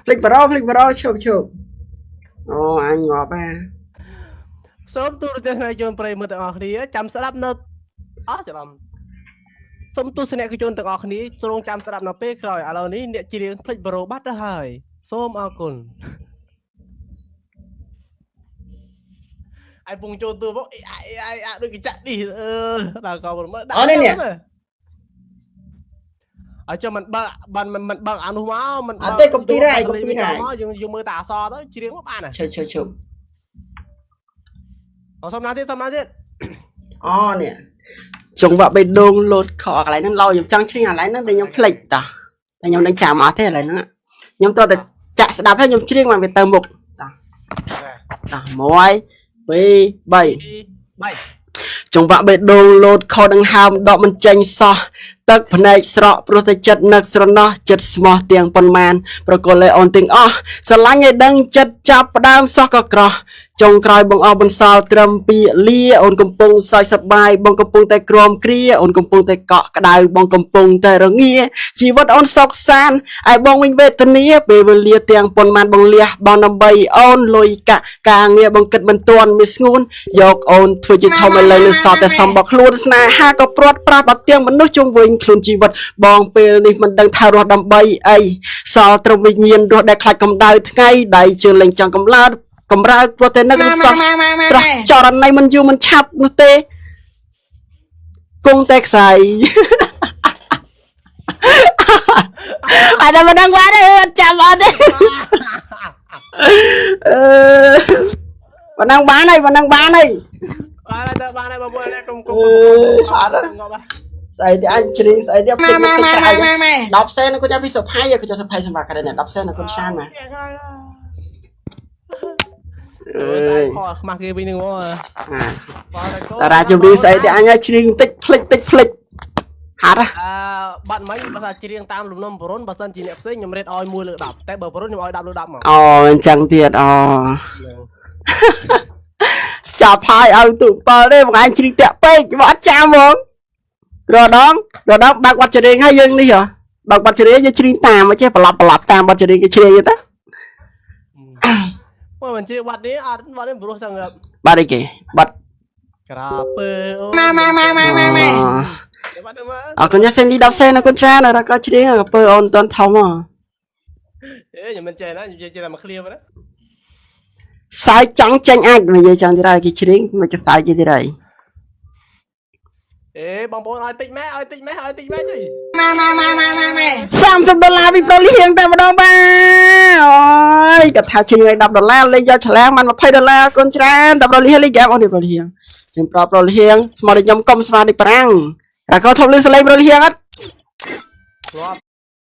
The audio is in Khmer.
ភ្លេចបារោភ្លេចបារោឈប់ឈប់អូអញងាប់ហ่า សូមទូរទស្សនិកជនប្រិយមិត្តទាំងអស់គ្នាចាំស្ដាប់នៅអស់ច្រឡំសូមទស្សនិកជនទាំងអស់គ្នាទ្រង់ចាំស្ដាប់នៅពេលក្រោយឥឡូវនេះអ្នកច្រៀងភ្លេចបារោបាត់ទៅហើយសូមអរគុណឯពងចូលទូមកអីអីអីដូចគេចាក់នេះអឺដល់ក៏មើលដាក់អើចាំមិនបើបានមិនបើអានោះមកមិន អត់ទេ copyright copyright មកយើងយើងមើលតែអសទៅច្រៀងមកបាន ឈប់ឈប់ឈប់ អសុំណាទៀតសុំណាទៀត អូនេះចង្វាក់បេះដូងលោតខកន្លែងហ្នឹងឡើយខ្ញុំចង់ច្រៀងកន្លែងហ្នឹងតែខ្ញុំភ្លេចតោះតែខ្ញុំនឹងចាំអត់ទេកន្លែងហ្នឹងខ្ញុំតើតែចាក់ស្ដាប់ហើយខ្ញុំច្រៀងមកវាទៅមុខតោះតោះ1 2 3 3 ចង្វាក់បេះដូងលោតខដង្ហើមដកមិនចេញសោះទឹកភ្នែកស្រក់ព្រោះតែចិត្តនឹកស្រណោះចិត្តស្មោះទាំងប៉ុន្មានប្រកល់ឲ្យអូនទាំងអស់ស្រឡាញ់ឲ្យដឹងចិត្តចាប់ផ្ដើមសោះក៏ក្រោះចុងក្រោយបងអស់បន្សល់ត្រឹមពីលាអូនកំពុងសើចសប្បាយបងកំពុងតែក្រមគ្រាអូនកំពុងតែកក់ក្ដៅបងកំពុងតែរងាជីវិតអូនសុខសាន្តឯបងវិញវេទនាពេលវេលាទាំងប៉ុន្មានបងលះបងដើម្បីអូនលុយកាក់ការងារបងគិតមិនទាន់មានស្ងួនយកអូនធ្វើជាធំឲ្យលើលើសតតែសំបខ្លួនស្នេហាក៏ព្រាត់ប្រាសបាត់ទាំងមនុស្សជុំវិញខ្លួនជីវិតបងពេលនេះមិនដឹងថារស់ដើម្បីអីសល់ត្រឹមវិញ្ញាណរស់ដែលខ្លាចកម្ដៅថ្ងៃដៃជើងលេងចង់កម្លើតកម្រើកព្រោះតែនឹកសោះស្រស់ចរណៃមិនយូរមិនឆាប់នោះទេគង់តែខ្សែអត់ដល់មិនដឹងបាត់ទេអត់ចាំអត់ទេអឺមិនដឹងបានហើយមិនដឹងបានហើយ បានហើយទៅបានហើយបងប្អូនកុំកុំ អត់ស្អីទេអញច្រៀងស្អីទេភ្លេច ម៉ែ ភ្លេច ម៉ែ ក្រោយ ម៉ែម៉ែ 10សេនគាត់ចាំពីសុផៃគាត់ចាំសុផៃសម្រាប់ករណី10សេនគាត់ឆានមក អើយខកខ្មាស់គេវិញនឹងមក តារាជំរាបស្អីទេអញឲ្យច្រៀងតិចភ្លេចតិចភ្លេចហាត់ អឺបាត់មិញបើថាច្រៀងតាមលំនាំបរុនបើសិនជាអ្នកផ្សេងខ្ញុំរេតឲ្យ1លើ10តែបើបរុនខ្ញុំឲ្យ10លើ10មក អូអញ្ចឹងទៀតអូចាប់ហើយឲ្យទូ7ទេបងឯងច្រៀងតាក់ពេកបើអត់ចាំហ្មងរដងរដងបើកបាត់ច្រៀងហើយយើងនេះហ៎បើកបាត់ច្រៀងយើងច្រៀងតាមចេះប្រឡប់ប្រឡប់តាមបាត់ច្រៀងគេច្រៀងទៅ មើលមិនច្រៀងបាត់នេះអត់បាត់នេះព្រោះចង់ បាត់អីគេបាត់ ក្រាពើអូ ម៉ែម៉ែម៉ែម៉ែម៉ែម៉ែ បាត់មក អរគុណសេនឌី10សេនអរគុណច្រើនដល់ក៏ច្រៀងកពើអូនតន់ធំហ៎ អេខ្ញុំមិនចេះណាខ្ញុំចេះតែមកឃ្លាណា សើចចង់ចេញអាចនិយាយចង់ទៀតហើយគេច្រៀងមិនចេះសើចគេទៀតហើយ អេបងប្អូនឲ្យតិចម៉ែឲ្យតិចម៉ែឲ្យតិចម៉ែជួយ ម៉ែម៉ែម៉ែម៉ែម៉ែម៉ែ 30ដុល្លារពីប្រុសលៀងតែម្ដងបាទអូយគាត់ថាច្រៀងឲ្យ10ដុល្លារលេងយកឆ្លាំងបាន20ដុល្លារអរគុណច្រើនតែប្រុសលៀងលេងហ្គេមអូននេះប្រុសលៀងខ្ញុំប្រុសប្រុសលៀងស្មោះដូចខ្ញុំកុំស្មាដូចប្រាំងតែក៏ធំលឺសលេងប្រុសលៀងអត់ ធ្លាប់